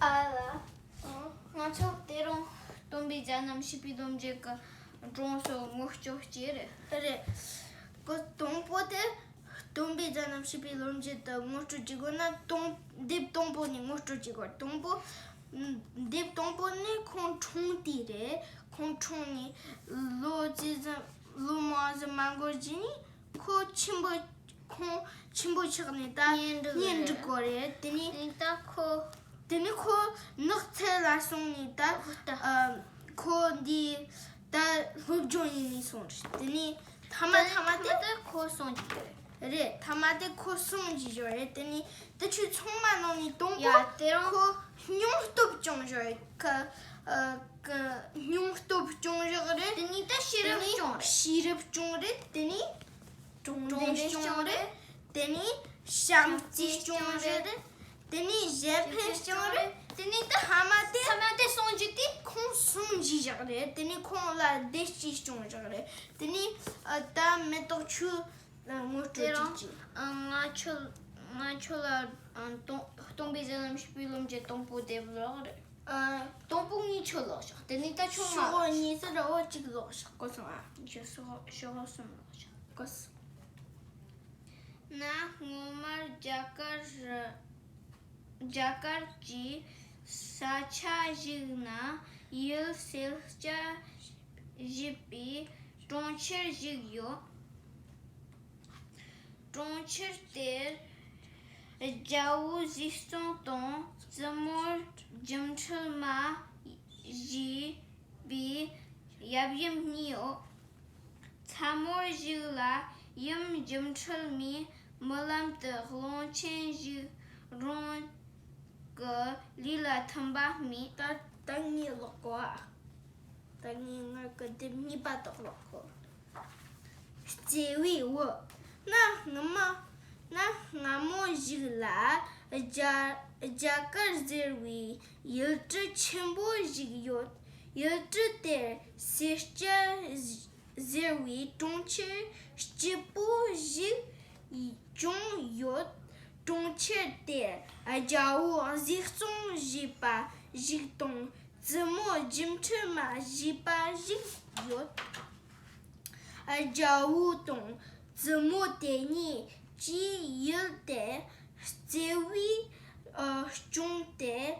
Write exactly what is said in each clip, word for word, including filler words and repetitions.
ཨ་ལ། ང་ཚོ་དེ་རིང་སྟོན་པའི་མཛད་རྣམ་བྱིས་པའི་ལོ་མཇུག་གི་སྒྲུང་སོགས་ངོ་སྤྲོད་བྱེད་རེད། རེད། གོ་དང་པོ་དེ་སྟོན་པའི་མཛད་རྣམ་བྱིས་པའི་ལོ་མཇུག་ཏུ་ངོ་སྤྲོད་བྱེད་དགོས་ན་དང་དེབ་དང་པོ་ནས་ངོ་སྤྲོད་བྱེད་དགོས། དང་པོ། དེབ་དང་པོ་ནི་ཁོང་འཁྲུངས་དུས་རེད། ཁོང་འཁྲུངས་ནས་ལོ་ཙི་ཙམ་ལོ་མང་ཙམ་མ་འགོར་རྗེས་ནས་ཁོ་ཆེན་པོ། ཁོང་ཆེན་པོ་ཆགས་ནས་ད་གཉེན་སྒྲིག་གཉེན་སྒྲིག་གོ་རེད། དེ་ནས། དེ་ནས་ད་ཁོ། དེ་ནས་ཁོ་ནགས་ཚལ་ལ་སོང་ནས་ད། ཨ། ཁོ་འདི་ད་སློབ་སྦྱོང་ཡིན་ནས་སོང་རེད། དེ་ནས་མཐའ་མ་མཐའ་མ་དེ། ད་ཁོ་སོང་རྒྱུ་རེད། རེད། མཐའ་མ་དེ་ཁོ་སོང་རྒྱུ་ཞིག་རེད། དེ་ནས་དེ་ཆོ་ཚང་མ་ནང་ནས་དང་པོ། ཡ། དེ་རིང་ཁོ་སྙིང་སྟོབས་བྱུང་ཞིག་རེད། ཁ། ཨ། ཁ་སྙིང་སྟོབས་བྱུང་ཞིག་རེད། དེ་ནས་ད་ཤེས་རབ་བྱུང་རེད། ཤེས་རབ་བྱུང་རེད། དེ་ནས་དྲང་བདེན་བྱུང་རེད། དེ་ནས་བྱམས་བརྩེ་བྱུང་ཞིག་རེད། དེ་ནས་གཞན་ཕན་བྱུང་རེད། དེ་ནས་ད་མཐའ་མ་དེ། མཐའ་མ་དེ་སངས་རྒྱས་དེ། ཁོང་སངས་རྒྱས་བཞག་རེད། དེ་ནས་ཁོང་ལ་བདེ་སྐྱིད་བྱུང་བཞག་རེད། དེ་ནས། ཨ། ད་མེ་ཏོག་ཆུ་ངོ་སྤྲོད་དེ་རིང་ཅིག་ཨ། ང་ཁྱོད། ང་ཁྱོད་ལ། ཨ། སྟོན། སྟོན་པའི་མཛད་རྣམ་བྱིས་པའི་ལོ་མཇུག་དང་པོ་དེབ་ཀློག་རེད། ཨ། དང་པོ་ངས་ཁྱོད་ཀློག་ཤོག་དེ་ནས་ད་ཁྱོད་ང་ཤོག་ལ། གཉིས་སུ་ར་བ་གཅིག་ཀློག་ཤོག་གོ་སོང་ཨ། ཁྱོད་ཤོག་ཤོག་གསུམ་ཀློག་ཤོག་གོ་སོང་། གནའ་སྔོན་མར་རྒྱ་གར་རི། རྒྱ་གར་གྱི་ས་ཆ་ཞིག་ན་ཡུལ་སེར་སྐྱ་ཞེས་པའི་གྲོང་ཁྱེར་ཞིག་ཡོད། གྲོང་ཁྱེར་དེར་རྒྱལ་བོ་ཟས་གཙང་དང་བཙུན་མོར་སྒྱུ་འཕྲུལ་མ་ཞེས་པའི་ཡབ་ཡུམ་གཉིས་ཡོད། མཚན་མོ་ཞིག་ལ་ཡུམ་སྒྱུ་འཕྲུལ་མས་རྨི་ལམ་དུ་གླང་ཆེན་ཞིག་རང་གི་ལུས་ལ་ཐིམ་པ་རྨིས། ད་ད་ངས་ཀློག་གོ་ཨ། ད་ངས་ངའི་དེབ་གཉིས་པ་དེ་ཀློག་གོ། བརྩེ་བའི་འོད། གནའ་སྔ་མ། གནའ་སྔ་མོ་ཞིག་ལ་རྒྱ་རྒྱ་གར་ཟེར་བའི་ཡུལ་གྲུ་ཆེན་པོ་ཞིག་ཡོད། ཡུལ་གྲུ་དེར་སེར་སྐྱ་ཟེར་བའི་གྲོང་ཁྱེར་སྐྱིད་པོ་ཞིག་ཀྱང་ཡོད། གྲོང་ཁྱེར་དེར་རྒྱལ་བོ་ཟས་གཙང་ཞེས་པ་ཞིག་དང་བཙུན་མོ་སྒྱུ་འཕྲུལ་མ་ཞེས་པ་ཞིག་ཡོད། རྒྱལ་བོ་དང་བཙུན་མོ་དེ་གཉིས་ཀྱིས་ཡུལ་དེ་བརྩེ་བས་ཨ་སྐྱོང་སྟེ།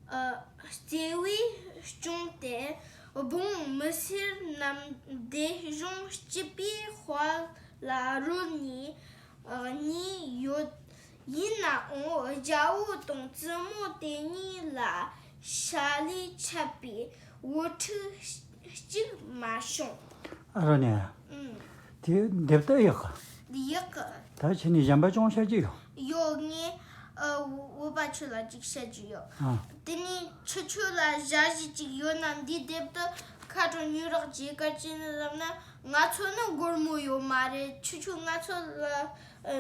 ཨ་བརྩེ་བས་སྐྱོང་སྟེ། བུ་མོ་མི་སེར་རྣམས་སྡེབ་གཞུང་སྐྱིད་པའི་དཔལ་ལ་རོལ་ནས་གནས་ཡོད། ཡིན་ནའང་རྒྱལ་བོ་དང་བཙུན་མོ་དེ་གཉིས་ལ་ཤ་ལས་ཆད་པའི་བུ་ཕྲུག་གཅིག་མ་བྱུང་། ཨ་རོ་ནས། ཨུམ། དེ་འདེབས་ད་ཡག་གི། འདི་ཡག་གི། ད་ཁྱེད་ནས་གཞན་པ་ཅུང་བཤད་ཀྱི་ཡོད། ཡོད། ངས་ཨ་བོད་པ་ཁྱོད་ལ་ཅིག་བཤད་རྒྱུ་ཡོད། ཨ། དེ་ནས་ཁྱེད་ཁྱོད་ལ་ཞ་ཞི་ཅིག་ཡོད་ན་འདི་དེབ་ཏུ་ཁ་དྲོ་ཉོས་རོགས་བྱེད། ག་ཅི་ནས་ལབ་ན་ང་ཚོ་ནི་སྒོར་མོ་ཡོད་མ་རེད། ཁྱེད་ཁྱོད་ང་ཚོ་ལ་ཨ་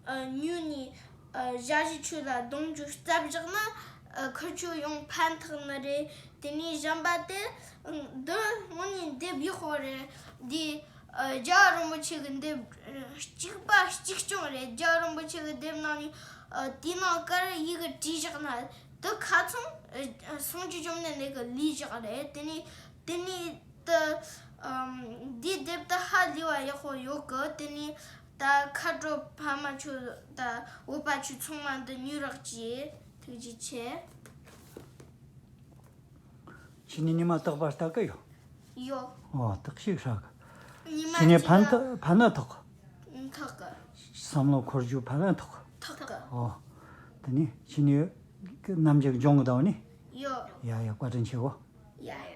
ཨ་ཉོས་ནས་ཨ་ཞ་ཞི་ཁྱོད་ལ་གདོང་རྒྱུ་སྟབས་བཞག་ན་ཨ་ཁྱེད་ཁྱོད་ཡང་ཕན་ཐོགས་ནི་རེད། དེ་ནས་གཞན་པ་དེ་འདི་དངོས་གནས་འདེབས་ཡག་པོ་རེད། འདི་ཨ་རྒྱལ་བ་རིན་པོ་ཆེ་གི་འདེབས་གཅིག་པ་གཅིག་རྐྱང་རེད། རྒྱལ་བ་རིན་པོ་ཆེ་གི་འདེབས་ནང་ནས་ཨ་དེའི་ནང་ཀར་ཡི་གེ་བྲིས་བཞག་ན་དེ་ཁ་ཚང་ཨ་སངས་རྒྱས་བཅོམ་ལྡན་འདས་ཀྱིས་ལས་བཞག་རེད། དེ་ནས་དེ་ནས་དེ་ཨམ་འདིའི་དེབ་དེ་ཧ་ལས་པ་ཡག་པོ་ཡོད་གི། དེ་ནས་ད་ཁ་དྲོ་ཕ་མ་ཁྱོད་ད་བོད་པ་ཁྱོད་ཚང་མ་འདི་ཉོས་རོགས་གྱིས། ཐུགས་རྗེ་ཆེ། ཁྱེད་ནི་ཉི་མ་རྟག་པར་ལྟ་གི་ཡོད། ཡོད། ཨོ། ཏག་ཞིག་ཧྲ་གི། ཉི་མ་ཁྱེད་ནི་གཅིག་ཕན་ལ་ཐོགས་ཕན་ལ་ཐོགས། ཐོགས་གི། བསམ་བློ་འཁོར་རྒྱུ་ཕན་ལ་ཐོགས། ཐོགས་གི། ཨོ། དེ་ནི་ཁྱེད་ནི་རྣམ་འགྱུར་སྦྱོང་གི་དང་ནི། ཡོད། ཡ་ཡ། བཀའ་དྲིན་ཆེ་གོ། ཡ་ཡ།